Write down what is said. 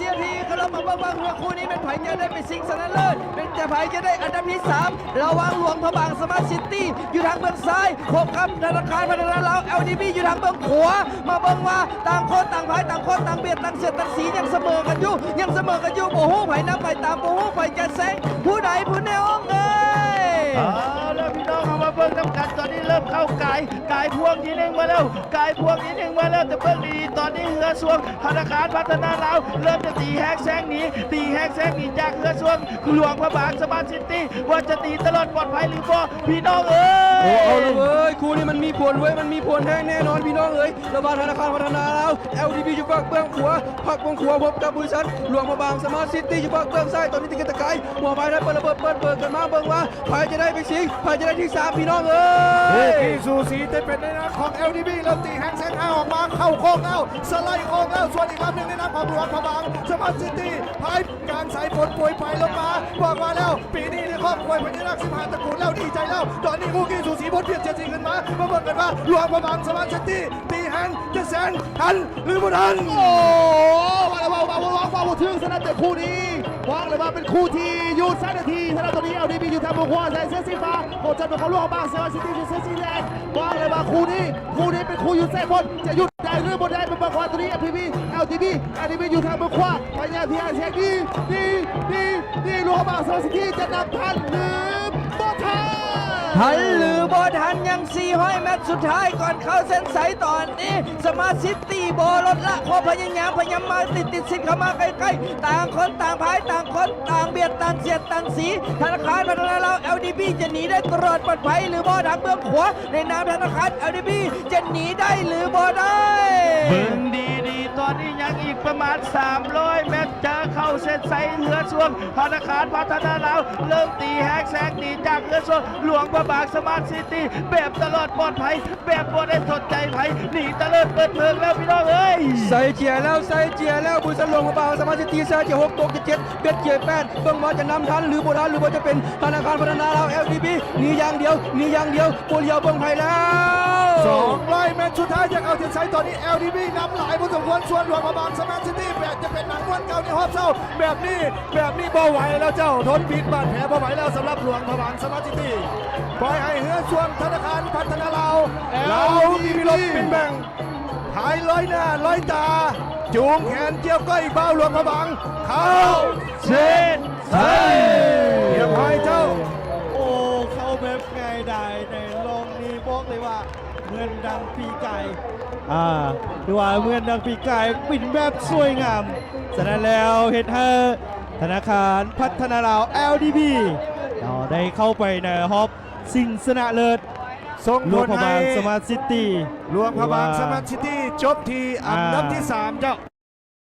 ນາທີ ເຂົ້າມາເບິ່ງວ່າຄູ່ນີ້ແມ່ນໃຜຈະໄດ້ໄປຊິງຊະນະເລີດ ແມ່ນຈະໃຜຈະໄດ້ອັນດັບທີສາມ ລະຫວ່າງຫຼວງພະບາງສະມາດຊິຕີ ຢູ່ທາງເບື້ອງຊ້າຍ ພົບກັບທະນາຄານພັດທະນາລາວ ແອລດີບີ ຢູ່ທາງເບື້ອງຂວາ ມາເບິ່ງວ່າຕ່າງຄົນຕ່າງພາຍ ຕ່າງຄົນຕ່າງບຽດ ຕ່າງສຽດຕ່າງສີ ຍັງສະເໝີກັນຢູ່ ຍັງສະເໝີກັນຢູ່ ບໍ່ຮູ້ໃຜນຳໃຜຕາມ ບໍ່ຮູ້ໃຜຈະແຊງ ຜູ້ໃດຜູ້ໜຶ່ງເອີຍ. ເອົາລະພີ່ນ້ອງ ເຮົາມາເບິ່ງນຳກັນ ຕອນນີ້ເລີ່ມເຂົ້າກາຍ ກາຍພວງທີໜຶ່ງມາແລ້ວ ກາຍພວງທີໜຶ່ງມາແລ້ວ ແຕ່ເບິ່ງດີໆ ຕອນນີ້ເຮືອຊ່ວງທະນາຄານພັດທະນາລາວ ເລີ່ມຈະຕີແຮງແຊງໜີ ຕີແຮງແຊງໜີຈາກເຮືອຊ່ວງຫຼວງພະບາງສະມາດຊິຕີ ວ່າຈະຕີຕະຫຼອດປອດໄພຫຼືບໍ່ ພີ່ນ້ອງເອີຍ. ໂອ້ ເອົາລະເວີຍ ຄູ່ນີ້ມັນມີຜົນເວີຍ ມັນມີຜົນແຮງແນ່ນອນພີ່ນ້ອງເອີຍ ລະຫວ່າງທະນາຄານພັດທະນາລາວ ແອລດີບີ ຢູ່ຟາກເບື້ອງຂວາ ພັກວງຂົວ ພົບກັບບໍລິສັດຫຼວງພະບາງສະມາດຊິຕີ ຢູ່ຟາກເບື້ອງຊ້າຍ ຕອນນີ້ຕີກະຕະກາຍ ຫົວໄປໄດ້ເປີດລະເບີດ ເປີດເບີດກັນມາ ເບິ່ງວ່າໃຜຈະໄດ້ໄປຊິງ ໃຜຈະໄດ້ທີສາມ ພີ່ນ້ອງເອີຍ. ໂອ້ ທີ່ສູສີ ແຕ່ເປັນໃນນາມຂອງ ແອລດີບີ ເລີ່ມຕີແຮງແຊງອອກມາ ເຂົ້າໂຄ້ງແລ້ວ ສະໄລໂຄ້ງແລ້ວ ສ່ວນອີກລຳໜຶ່ງໃນນາມຂອງຫຼວງພະບາງສະມາດຊິຕີ ພາຍກາງສາຍຝົນໂປຍປາຍລົງມາ ບອກວ່າແລ້ວ ປີນີ້ໄດ້ຄອບຄອຍພະຍານາກສິບຫ້າຕະກູນແລ້ວ ດີໃຈແລ້ວ ຕອນນີ້ຄູ່ກີ້ສູສີ ບົດພຽງເສຍສີຂຶ້ນມາ ມາເບິ່ງກັນວ່າຫຼວງພະບາງສະມາດຊິຕີ ຕີແຮງຈະແຊງທັນຫຼືບໍ່ທັນ. ໂອ້ ວ່າແລ້ວວ່າ ວ່າ ວ່າ ວ່າ ວ່າບໍ່ຖືກຊະນະ ແຕ່ຄູ່ນີ້ ວ່າແລ້ວວ່າເປັນຄູ່ທີ່ຢຸດສາມນາທີ ສຳລັບຕອນນີ້ ແອລດີບີ ຢູ່ທາງເບື້ອງຂວາ ໃສ່ເສື້ອສີຟ້າ ຂອງຈັນເປັນຂອງຫຼວງພະບາງສະມາດຊິຕີ ໃສ່ເສື້ອສີແດງ ວ່າແລ້ວວ່າຄູ່ນີ້ ຄູ່ນີ້ເປັນຄູ່ຢຸດສາຍຝົນ ຈະຢຸດໄດ້ຫຼືບໍ່ໄດ້ ເປັນບາງຄວາ ຕອນນີ້ ແອລດີບີ ແອລດີບີ ຢູ່ທາງເບື້ອງຂວາ ພະຍາຍາມທີ່ຈະແຊງດີ ດີ ດີ ດີ ຫຼວງພະບາງສະມາດຊິຕີ ຈະນຳທັນຫຼືບໍ່ທັນ ທັນຫຼືບໍ່ທັນ ຍັງສີ່ຮ້ອຍແມັດສຸດທ້າຍກ່ອນເຂົ້າເສັ້ນໄຊຕອນນີ້ ສະມາດຊິຕີບໍ່ລົດລະຄວາມພະຍາຍາມ ພະຍາຍາມມາຕິດໆ ຊິດເຂົ້າມາໃກ້ໆ ຕ່າງຄົນຕ່າງພາຍ ຕ່າງຄົນຕ່າງບຽດ ຕ່າງສຽດຕ່າງສີ ທະນາຄານພັດທະນາລາວ ແອລດີບີ ຈະໜີໄດ້ຕະຫຼອດປອດໄພຫຼືບໍ່ ທາງເບື້ອງຂວາ ໃນນາມທະນາຄານ ແອລດີບີ ຈະໜີໄດ້ຫຼືບໍ່ໄດ້. ເບິ່ງດີໆ ຕອນນີ້ຍັງອີກປະມານສາມຮ້ອຍແມັດ ຈະເຂົ້າເສັ້ນໄຊ ເຮືອຊ່ວງທະນາຄານພັດທະນາລາວ ເລີ່ມຕີແຮງແຊງໜີຈາກເຮືອຊ່ວງຫຼວງພະບາງສະມາດຊິຕີ ແບບຕະຫຼອດປອດໄພ ແບບບໍ່ໄດ້ສົນໃຈໃຜ ໜີຕະເລີດເປີດເພີງແລ້ວ ພີ່ນ້ອງເອີຍ. ໃສ່ເຈຍແລ້ວ ໃສ່ເຈຍແລ້ວ ບໍລິສັດຫຼວງພະບາງສະມາດຊິຕີ ໃສ່ເຈຍຫົກ ຕົກເຈຍເຈັດ ເບັດເຈຍແປດ ເບິ່ງວ່າຈະນຳທັນຫຼືບໍ່ທັນ ຫຼືວ່າຈະເປັນທະນາຄານພັດທະນາລາວ ແອລດີບີ ໜີຢ່າງດຽວ ໜີຢ່າງດຽວ ບໍ່ຫຼຽວເບິ່ງໃຜແລ້ວ. ສອງຮ້ອຍແມັດສຸດທ້າຍຈະເຂົ້າເສັ້ນໄຊ ຕອນນີ້ ແອລດີບີ ນຳຫຼາຍພໍສົມຄວນ ສ່ວນຫຼວງພະບາງສະມາດຊິຕີ ແບບຈະເປັນໜັງມ້ວນເກົ່າໃນຮອບເຊົ້າ ແບບນີ້ ແບບນີ້ບໍ່ໄຫວແລ້ວເຈົ້າ ທົນພິດບາດແຜບໍ່ໄຫວແລ້ວ ສຳລັບຫຼວງພະບາງສະມາດຊິຕີ ປ່ອຍໃຫ້ເຮືອຊ່ວງທະນາຄານພັດທະນາລາວ ລາວທີ່ມີລົດເປັນແບ່ງ ພາຍລອຍໜ້າລອຍຕາ ຈູງແຂນກ່ຽວກ້ອຍບ່າວຫຼວງພະບາງ ເຂົ້າເສັ້ນໄຊ ຮຽບຮ້ອຍເຈົ້າ. ໂອ້ ເຂົ້າແບບງ່າຍດາຍໃນລອງນີ້ ບອກເລີຍວ່າເໝືອນດັ່ງປີກາຍ ອ່າ ຫຼືວ່າເໝືອນດັ່ງປີກາຍ ບິນແບບສວຍງາມ. ສະນັ້ນແລ້ວ ເຮັດໃຫ້ທະນາຄານພັດທະນາລາວ ແອລດີບີ ເນາະ ໄດ້ເຂົ້າໄປໃນຮອບຊິງຊະນະເລີດ ສົ່ງຜົນໃຫ້ຫຼວງພະບາງສະມາດຊິຕີ ຫຼວງພະບາງສະມາດຊິຕີ ຈົບທີ່ອັນດັບທີສາມເຈົ້າ.